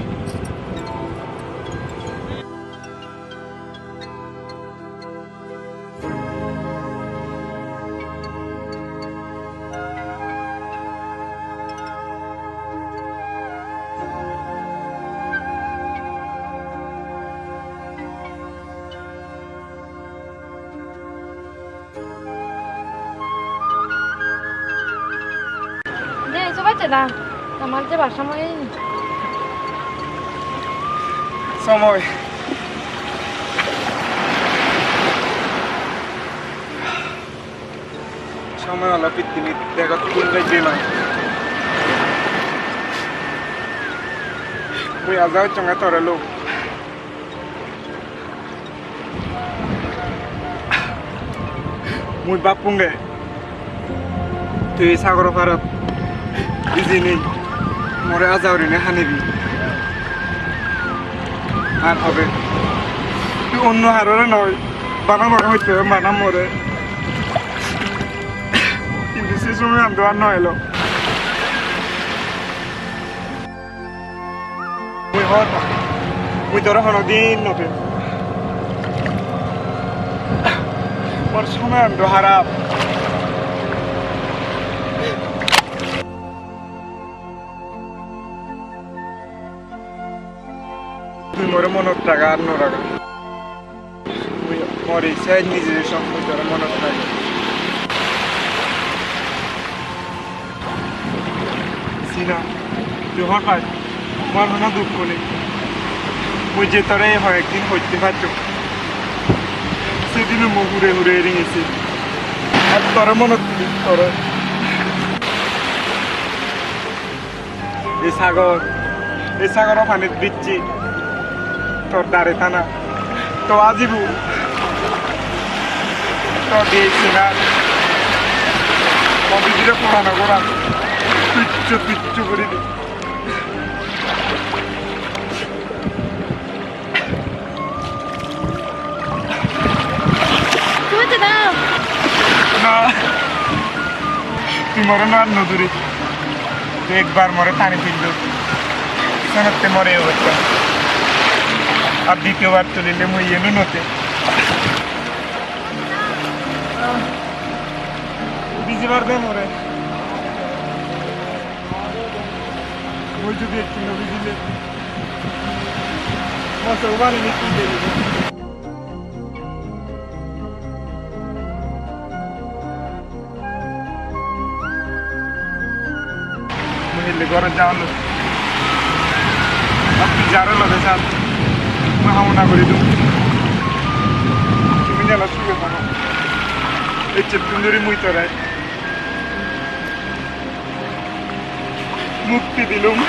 De, iso bacche da. Amar jebar somoy oyni. Somoy. Somoy olo pittimit begottun bej de noi. Mui aja gocchonge tore loi. Mui bappunge, tui sagoro parot ijinei more aja gurinei hanibi. Ar hobe, tui onno harore noi, bana more hoitte hobe, bana more. Hintu se somoyan do ar no elo. Mui hor pang. Mui tore hono din no pem. Mor somoyan do harap. Tui more monot raga ar no raga. Mui mori se nije som mui tore monot nai. Sina, tui hor pai, mor hono dukko nei. Mui je tore hoyek din hoitte pacchong, sedino mui hure hure ringesi. Ar tore monot tuli tore. Ei sagor, ei sagoro panit bicche tor dare tana, to ajibo, to diye sena, to bidire porano goran tuccho tuccho guri di. Tumi to dao. Na. Tui more no ar no duri. Tui ekbar more tani tullo. Senotte more obosta. Ar ditiyo bar tulile mui iyeno note. Bijibar de more. Mui jodi ekku no bijile, mo sobo bani ni ki debe? Mui hille gorot jangor. Apni jaro loge sar. Mui hamona guri dum. Nela suge paro. Ecchettun dhuri mui tore mukti dilung.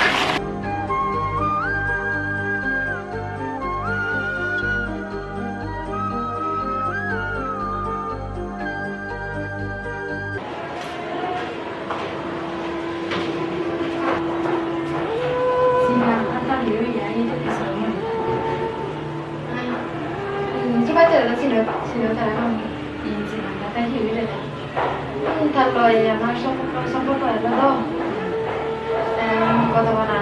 Tar loi amar somporko, somporko elo do. Em, goto bara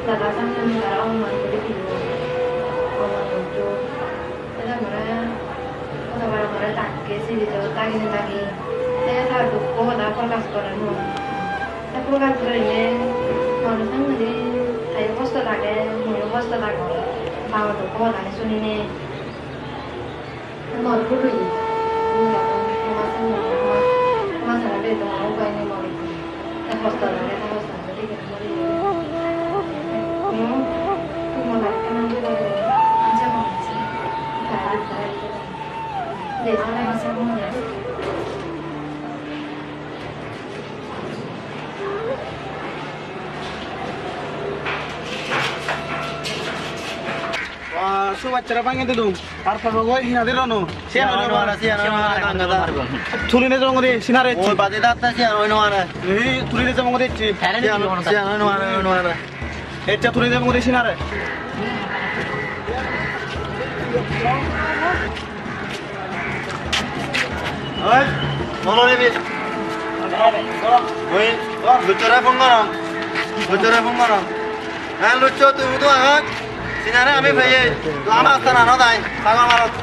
dada sanne tara onuman guri dibo. Onuman gotton. Te tar pore goto bara more dakke siri do, dagine dagi. Te tar dukko hoda prokash gore no. Te prokash gorinei more sanne di tayo hosto lage, moyo hosto lagong. Babo dukko hodani sunine. Mor bhul oye. Ami agon, toma senne, toma, toma senne bej toma upai nei mor. Ta hosto lage, ta hosto lage, dege mori. Hmm? Tui mor lage, toma upai nei. Acha, mor acha. Tara, tara, tara. Dej, tara, acha, mor acha. Wah, su bachchara bangi didung. Ar pabo goi hina dilo no. Siyan oi no mare, siyan oi no mare, dangada. Tuli ne jong de sinare. Oi, bade datta siyan oi no mare. Ei, tuli ne jong de chi. Siyan, siyan oi no mare, oi no mare. Eccha tuli ne jong de sinare. Oi, bolo rebi. Oi, luchore phone goro. Luchore phone goro. Hei, lucho, tui hudu agot? Sinare ami peye. Tui ama astana no dai. Sagor marot.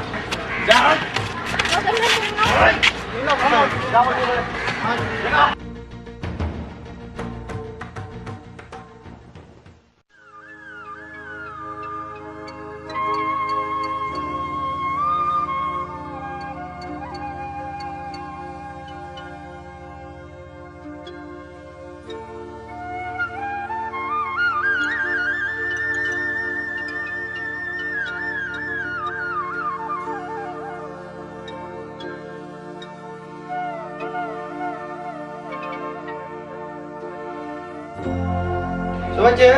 Sobache?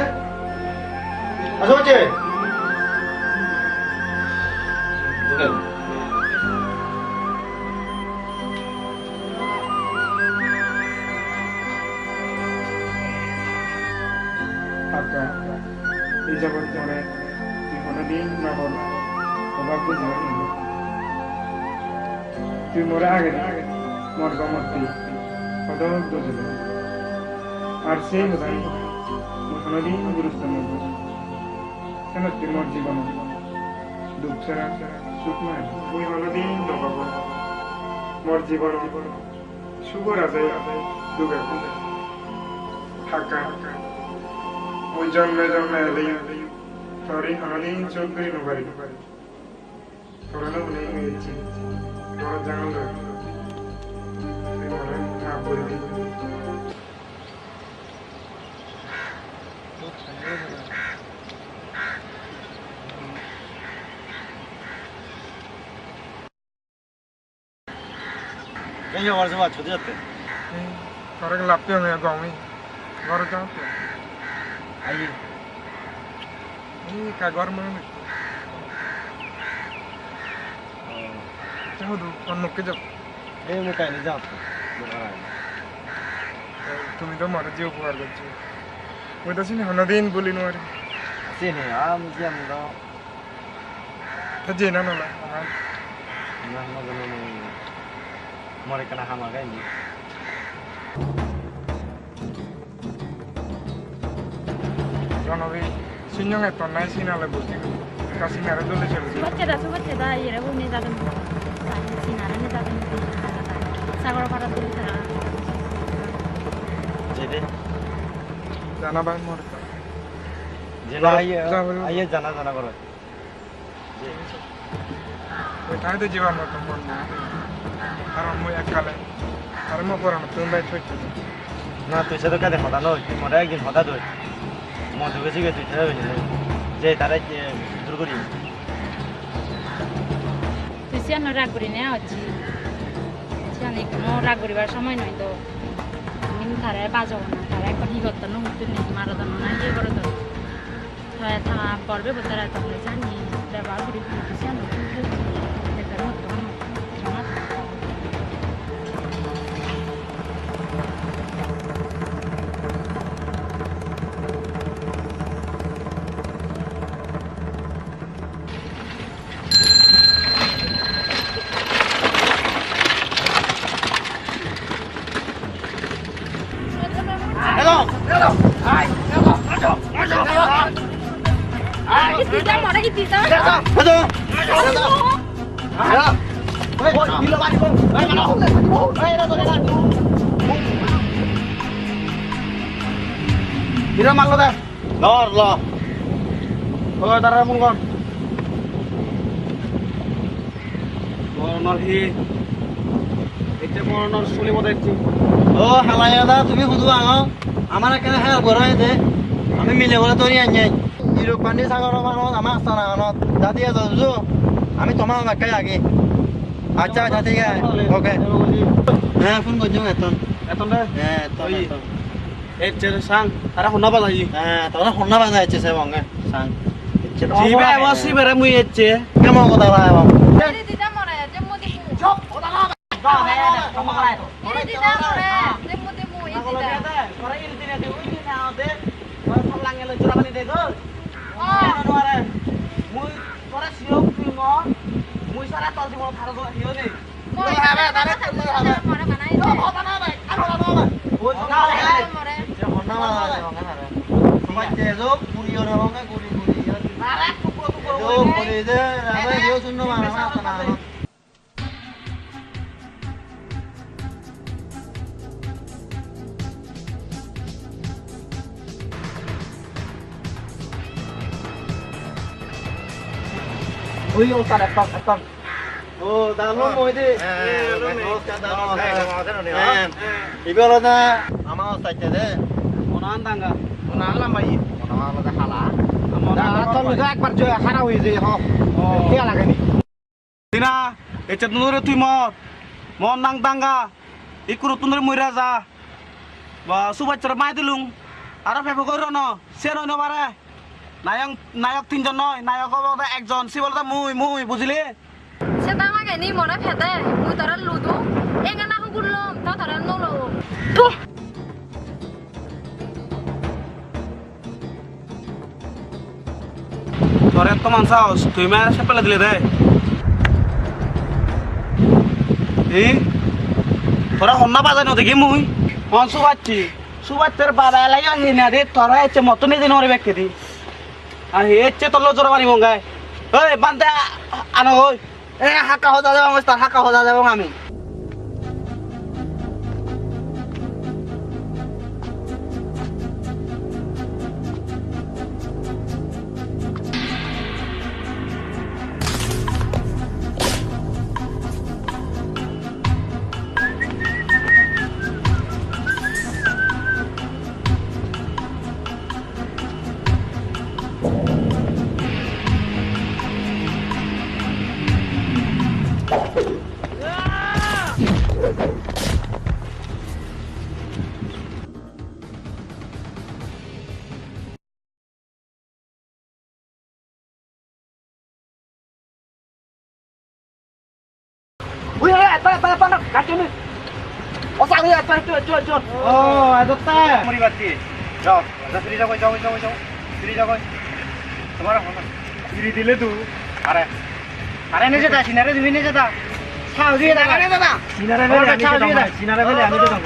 Sobache? Akka, ei jabot more tui honodin no hor, obak bujinei nilo. Tui more agede mor gom otte hodok dojede. Ar sei hodai mui honodin gurusto no dong. Senotte mor jibonot duk sara suk no elo. Mui honodin dok obo. Mor jibonot sugor age duk age. Hakka, mui jonme jonme eleyo tore honodin suk guri no parim. Tore no hune hune ecchi. Tore jangal do. Tui more maaf guri di. Ei, abar jaba, choti jatte. Hmm, tore lappi hone gomi. Ghor jatte. Aye. Ei, ka ghor mane. Oh. Te hudu, on mukke jab. Ei, mui kaile jam. Tumi to more je upokar goccho. Mui to sini honodin bhuli no parim. Sini, am jam do. Ta jena nw lai, aman. Na, na, na, na, na. Mor ekkana ham age indi. Ronobi, sinyong etton nai sinale buji. Ka sinare dole chole. Subache da, subache da, yere buni jadon. Sinare ni jadon. Sagor parat dole tara. Jede. Jana bhai mor. Jena aye, jabol. Aye jana jana goro. Oi, tare to jibar moto mon nei. Karon mui ekkale, tare mo poranottun bai thoi thoi. Na, tui se dokke hoda noi, tui more ekdin hoda doi. Mo duge sige tui thei hoile. Je tare je dur guri. Tui Siyan rag gurinei hocche. Siyan ekkuno rag guribar somoy noi do. Ami tare bajogo na, tare ekko hi gotton, no gotton, ni marodon na, iye gorodon. Te ta bor bebo tara tole jani bebohar guri guri siyan no gotton. Hira marlo de. Lor, lor. Oi, tara phone gor. Moronor hi? Ecche moronor suli bodecche. O, halai ada, tumi hudu ago? Amar ekkene help goro ede. Ami mile goro tori anye. Iruk pandi sagoro manot, ama astana anot. Jadi ejo juju. Ami toma ekkai agi. Accha, accha, thik age. Okay. He, phone gojjong eton. Eton de? He, eton, oi. Eton. Ecche re sang, tara honna bajai. He, tara honna bajai ecche se bonge, sang. Ecche to jibe obo ebo age. Sibere mui ecche. Kemon hoda ba ebo? Iri dida more, jemmo dimu. Chop, hoda na. Iri dida more, jemmo dimu, iri dida. Tore iri dine de, ui dine ode. Tore thok lange lo jora pani de go. Oh. Mui tore siyok tui mo. Mui sara tor jibon tharo do hiyo de. Loi habe, direct loi habe. More banai de. Yo, hoda na bai, ar hoda na bai. Oi, hoda na bai. More. Je hoda na bai, hoda na bai. Somaj je jo, guri ore hoda, guri, guri, yo. Direct tukro, tukro jo, guri de. Guri de, abe, yo, sunno mara, mara, mara. Oi, o, sir, ekdom, ekdom. O, dano moi de. He, he, namaskar, dano. He, namaskar, namaskar. He, ibe olode ama ustad de. Onan danga. Onan lamba ye. Onan olode hala. Danga to lode ekbar jo hara hoye je ho. O. Kiya lage ni? Dina, ecche tunore tui mor. Mon nang danga. Ikkuruttun duri mui raja. Ba, Subhas-ore mai dilung. Aro pepo goi rono. Siyan oi no pare. Nayok, nayok tinjon noi. Nayok obode ekjon. Sibe olode mui, mui, bujili? Sedang ageni more pede. Mui tore ludu. Engana hugurlom. Ta tore no lo. Puh! Tore ettoman sahos, tui me seppele dile de. Hi? Tore honna bajai no degi mui? Hon Subhas-e? Subhas-or baba elayo hi na de, tore ecche motto nidi nori bekke di. Ahi ecche tollo jora pani mongai. Oi, bante ano oi. E, hakka hoda debong, mister, hakka hoda debong ami. Ui, ui, eto, eto, eto, na, kacung ni. O, sari, eto, eto, eto, eto. O, eto te. Muri batti. Jao, jao, firi jao, jao, jao, jao. Firi jao. Tomar hona. Firi dile tu. Are. Are ne jeta, sinare jumi ne jeta. Sao jui jeta, ne jeta. Sinare bele ami jeta, sinare bele ami jeta.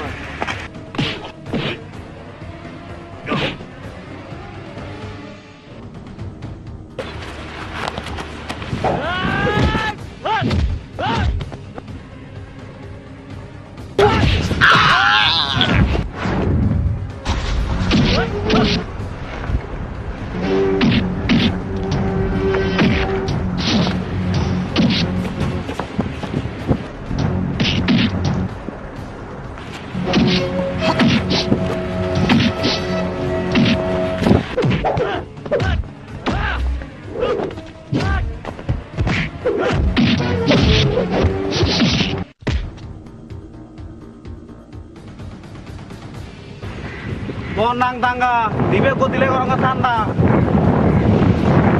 Mor nang Danga, dibe ekko dile goronge thanda.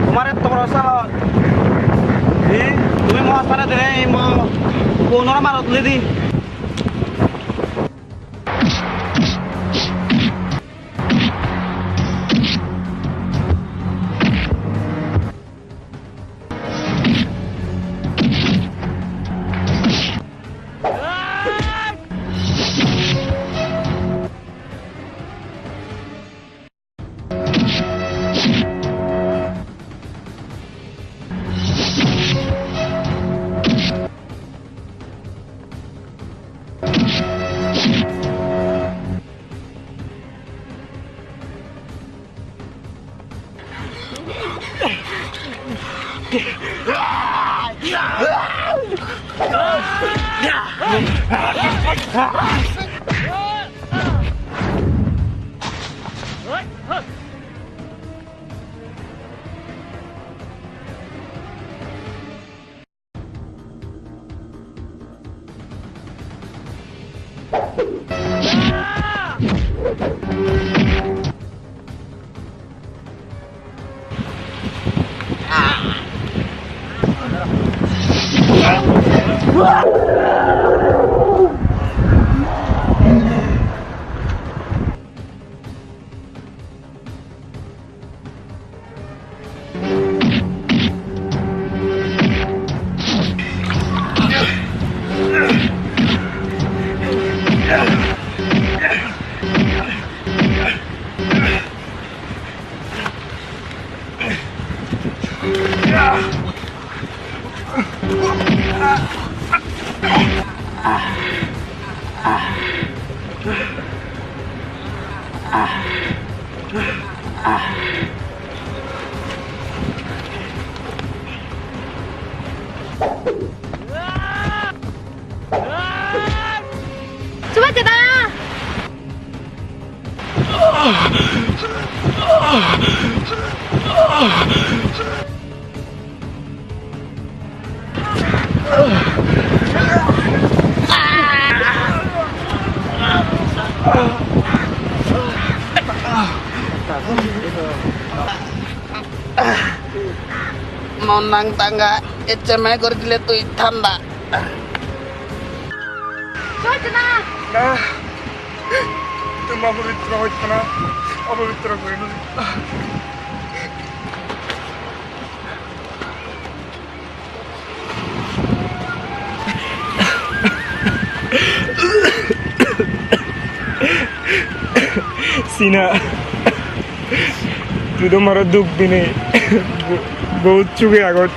Tomar etto boro sahos. Hi? Tumi mo hastane dine ei mo bonore marot tuli di. Subhas dada! Mo nang Danga, ecche mane gori dile tui thanda. Joy Chana! Na, tumi opobitro hoitte na, opobitro guri nuli. Sina, tui do more duk dinei, bo-, bohut suge agot.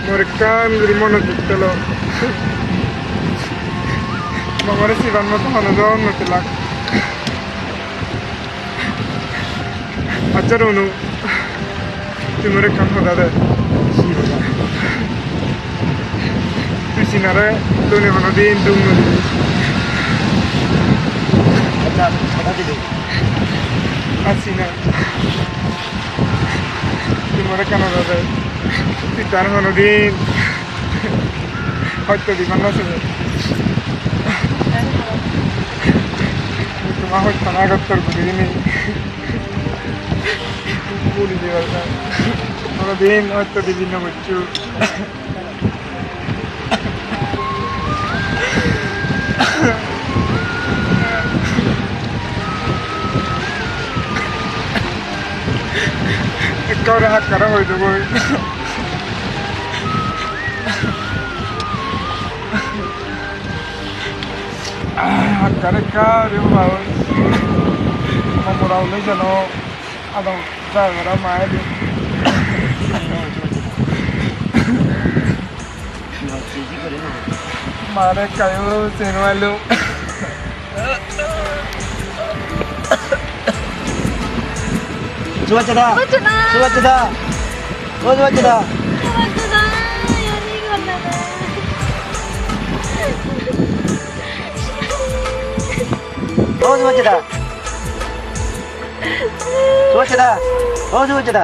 Mor ekkan guri monot duk pelo. Mamare siban moto hono jon no pelak. Accha Ronu, tui more ekkan hoda de. Hi hoda? Tui Sinare lone hono din duk no dibi. Accha, hoda dibi. Ar Sina, tui more ekkan hoda de. Tui tar hono din hosto dibar no sebe. Toma hosto na gottor guri ni. Bhuli dibar na. Hono din hosto dibi no goccho. Ekkore hakkare hoi degoi. Hakkare ekka re baba. Mamora ole jano. Adong, driver-o ma edi. Mare ekkayo sini no pailung. Subhas dada. Subhas dada. Subhas dada. O Subhas dada. Subhas dada. Yani gonna na. O Subhajita. Subhajita. O Subhajita.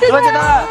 Subhajita.